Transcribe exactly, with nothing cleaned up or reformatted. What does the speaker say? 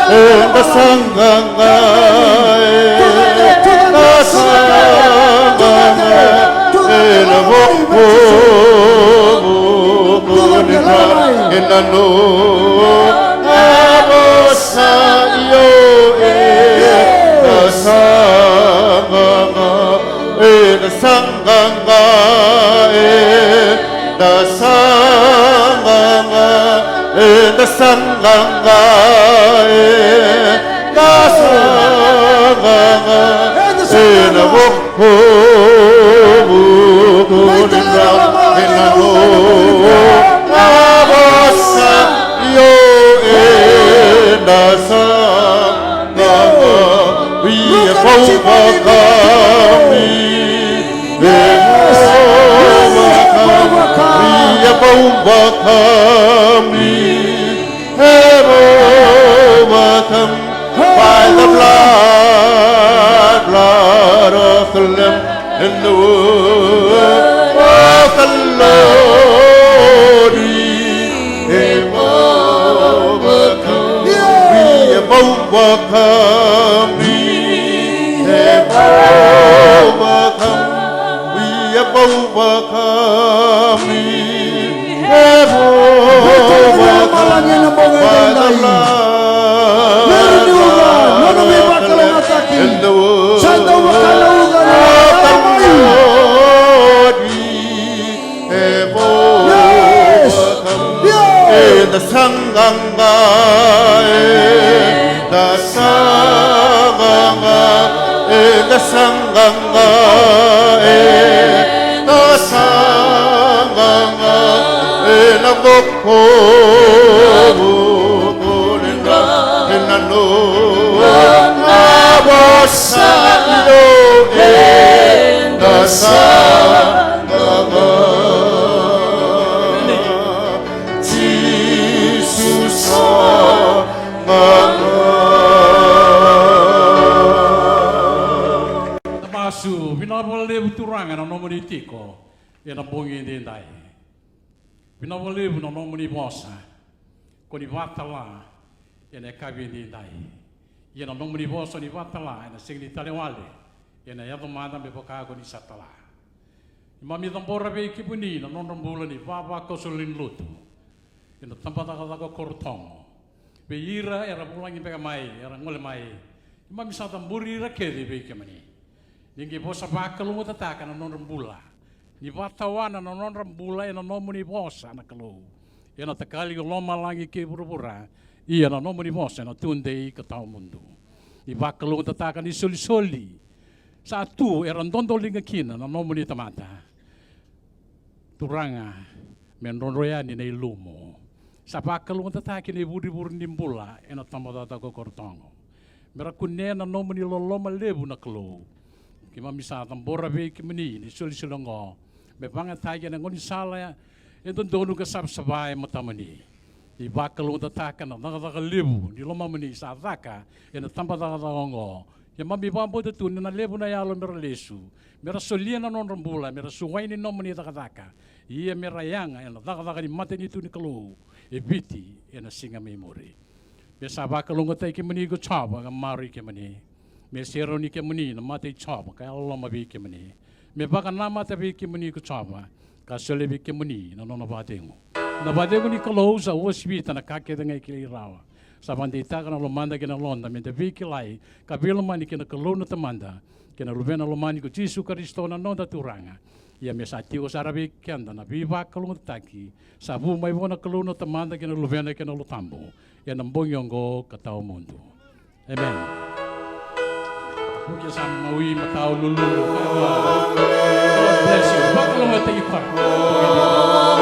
Eda saqaqa, eda saqaqa, ena vuku, vuku ni dra, ena nona vosa, io, eda saqaqa, eda saqaqa, eda saqaqa, eda saqaqa, eda saqaqa, ena vuku, vuku ni dra, ena nona vosa, io, eda saqaqa, via vou vakami. Yes. Via vou vakami. Via vou vakami. By the blood, blood of the Lamb and the word of the Lord. We have overcome. We have overcome. We have overcome. We have overcome. We have overcome by the blood of the Lamb and the word of the Lord. We have overcome. Eda saqaqa, eda saqaqa, eda saqaqa, eda saqaqa, ena vuku, vuku ni dra, ena nona vosa, io, eda saqaqa. Jisu saqaqa. Na masu. Vinaka vakalevu Turaga na nomuni tiko ena bogi edaidai. Vinaka vakalevu na nomuni vosa ko ni vakatala ena yakavi edaidai. Ia na nomuni vosa ni vakatala ena sega ni tale wale, ena yaco mada me vaka ko ni sa tala. Keimami cabora vei kemuni na nodra bula na ivavakoso lewe ni lotu ena tabacakacaka o Korotogo. Vei ira era vulagi beka mai, era gole mai, keimami sa cabori ira kece vei kemuni. Ni qai vosa vakalougatataka na nodra bula, ni vakatawana na nodra bula ena nomuni vosa na Kalou, ena takali ko lomalagi kei vuravura. Ia na nomuni vosa ena tudei ka tawamudu. Ni vakalougatataka na isolisoli sa tu era dodoliga kina na nomuni tamata. Turaga, me drodro yani na ilumu. Sa vakalougatataki na ivurevure ni bula ena tabacakacaka o Korotogo, me ra kunea na nomuni loloma levu na Kalou. Keimami sa cabora vei kemuni na isolisoli oqo me vakayagataki ena gaunisala e dodonu ka savasava e matamuni. Ni vakalougatataka na cakacaka levu ni lomamuni sa caka ena tabacakacaka oqo. Keimami vakabauta tu ni na levu na yalo me ra lesu, me ra solia na nodra bula me ra suai ni nomuni cakacaka. Ia me ra yaga ena cakacaka ni matanitu ni Kalou e Viti ena siga mai muri. Me sa vakalougatataki kemuni ko Jiova ka maroroi kemuni. Me serauni kemuni na mata i Jiova ka yalololoma vei kemuni. Me vakanamata vei kemuni ko Jiova ka solia vei kemuni na nona vakacegu. Na vakacegu ni Kalou sa uasivita na ka kece ga e kilai rawa. Sa vakadeitaka na lomada kei na yaloda me da veikilai ka veilomani kei na Kalou na Tamada kei na Luvena lomani ko Jisu Karisito na noda Turaga. Ia me sa tiko sara vei keda na veivakalougatataki sa vu mai vua na Kalou na Tamada kei na Luvena kei na Yalo Tabu ena bogi oqo ka tawamudu. Amen. Vuki sa mawi matau lulu. God bless you. Vakalougatataki koya.